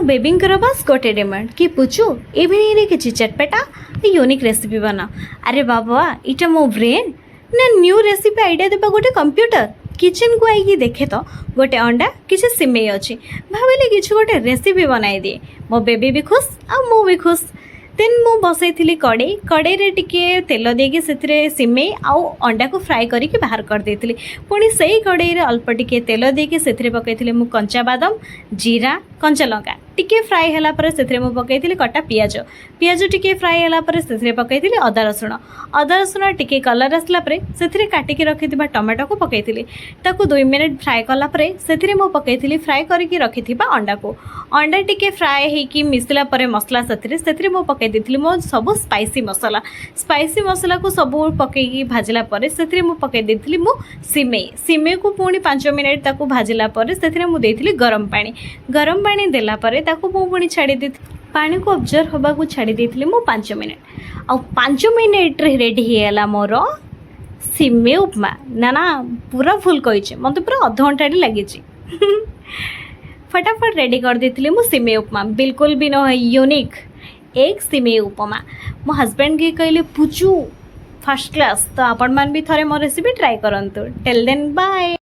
ବେବିଙ୍କର ବାସ୍ ଗୋଟେ ଡିମାଣ୍ଡ କି ପୁଚୁ, ଇଭିନିଂରେ କିଛି ଚଟପଟା ୟୁନିକ୍ ରେସିପି ବନା। ଆରେ ବାବା, ଏଇଟା ମୋ ବ୍ରେନ୍ ନା ନ୍ୟୁ ରେସିପି ଆଇଡ଼ିଆ ଦେବା ଗୋଟେ କମ୍ପ୍ୟୁଟର? କିଚେନ୍କୁ ଆଇକି ଦେଖେ ତ ଗୋଟେ ଅଣ୍ଡା, କିଛି ସିମେଇ ଅଛି। ଭାବିଲି କିଛି ଗୋଟେ ରେସିପି ବନାଇଦିଏ, ମୋ ବେବି ବି ଖୁସ୍ ଆଉ ମୁଁ ବି ଖୁସ୍। ଦେନ୍ ମୁଁ ବସେଇଥିଲି କଡ଼େଇ। କଡ଼େଇରେ ଟିକେ ତେଲ ଦେଇକି ସେଥିରେ ସିମେଇ ଆଉ ଅଣ୍ଡାକୁ ଫ୍ରାଏ କରିକି ବାହାର କରିଦେଇଥିଲି। ପୁଣି ସେଇ କଡ଼େଇରେ ଅଳ୍ପ ଟିକେ ତେଲ ଦେଇକି ସେଥିରେ ପକାଇଥିଲି ମୁଁ କଞ୍ଚା ବାଦାମ, ଜିରା, କଞ୍ଚା ଲଙ୍କା। ଟିକେ ଫ୍ରାଏ ହେଲା ପରେ ସେଥିରେ ମୁଁ ପକାଇଥିଲି କଟା ପିଆଜ। ପିଆଜ ଟିକେ ଫ୍ରାଏ ହେଲା ପରେ ସେଥିରେ ପକାଇଥିଲି ଅଦା ରସୁଣ। ଅଦା ରସୁଣ ଟିକେ କଲର୍ ଆସିଲା ପରେ ସେଥିରେ କାଟିକି ରଖିଥିବା ଟମାଟୋକୁ ପକାଇଥିଲି। ତାକୁ 2 ମିନିଟ୍ ଫ୍ରାଏ କଲା ପରେ ସେଥିରେ ମୁଁ ପକାଇଥିଲି ଫ୍ରାଏ କରିକି ରଖିଥିବା ଅଣ୍ଡାକୁ। ଅଣ୍ଡା ଟିକେ ଫ୍ରାଏ ହେଇକି ମିଶିଲା ପରେ ମସଲା ସେଥିରେ ସେଥିରେ ମୁଁ ପକାଇ ଦେଇଥିଲି ମୋ ସବୁ ସ୍ପାଇସି ମସଲା। ସ୍ପାଇସି ମସଲାକୁ ସବୁ ପକାଇକି ଭାଜିଲା ପରେ ସେଥିରେ ମୁଁ ପକାଇ ଦେଇଥିଲି ମୁଁ ସିମେଇ। ସିମେଇକୁ ପୁଣି 5 ମିନିଟ୍ ତାକୁ ଭାଜିଲା ପରେ ସେଥିରେ ମୁଁ ଦେଇଥିଲି ଗରମ ପାଣି। ଗରମ ପାଣି ଦେଲା ପରେ ତାକୁ ମୁଁ ପୁଣି ଛାଡ଼ି ଦେଇଥିଲି, ପାଣିକୁ ଅବଜର୍ବ ହେବାକୁ ଛାଡ଼ି ଦେଇଥିଲି ମୁଁ 5 ମିନିଟ୍। ଆଉ 5 ମିନିଟ୍ରେ ରେଡ଼ି ହେଇଗଲା ମୋର ସିମେଇ ଉପମା। ନା ନା, ପୁରା ଭୁଲ କହିଛି, ମୋତେ ପୁରା ଅଧଘଣ୍ଟାଟେ ଲାଗିଛି। ଫଟାଫଟ ରେଡ଼ି କରିଦେଇଥିଲି ମୁଁ ସିମେଇ ଉପମା। ବିଲକୁଲ ବି ନୁହେଁ, ୟୁନିକ୍ ଏଗ୍ ସିମେଇ ଉପମା। ମୋ ହଜବେଣ୍ଡ କି କହିଲେ, "ପୁଚୁ, ଫାର୍ଷ୍ଟ କ୍ଲାସ୍।" ତ ଆପଣମାନେ ବି ଥରେ ମୋ ରେସିପି ଟ୍ରାଏ କରନ୍ତୁ। Till then, bye.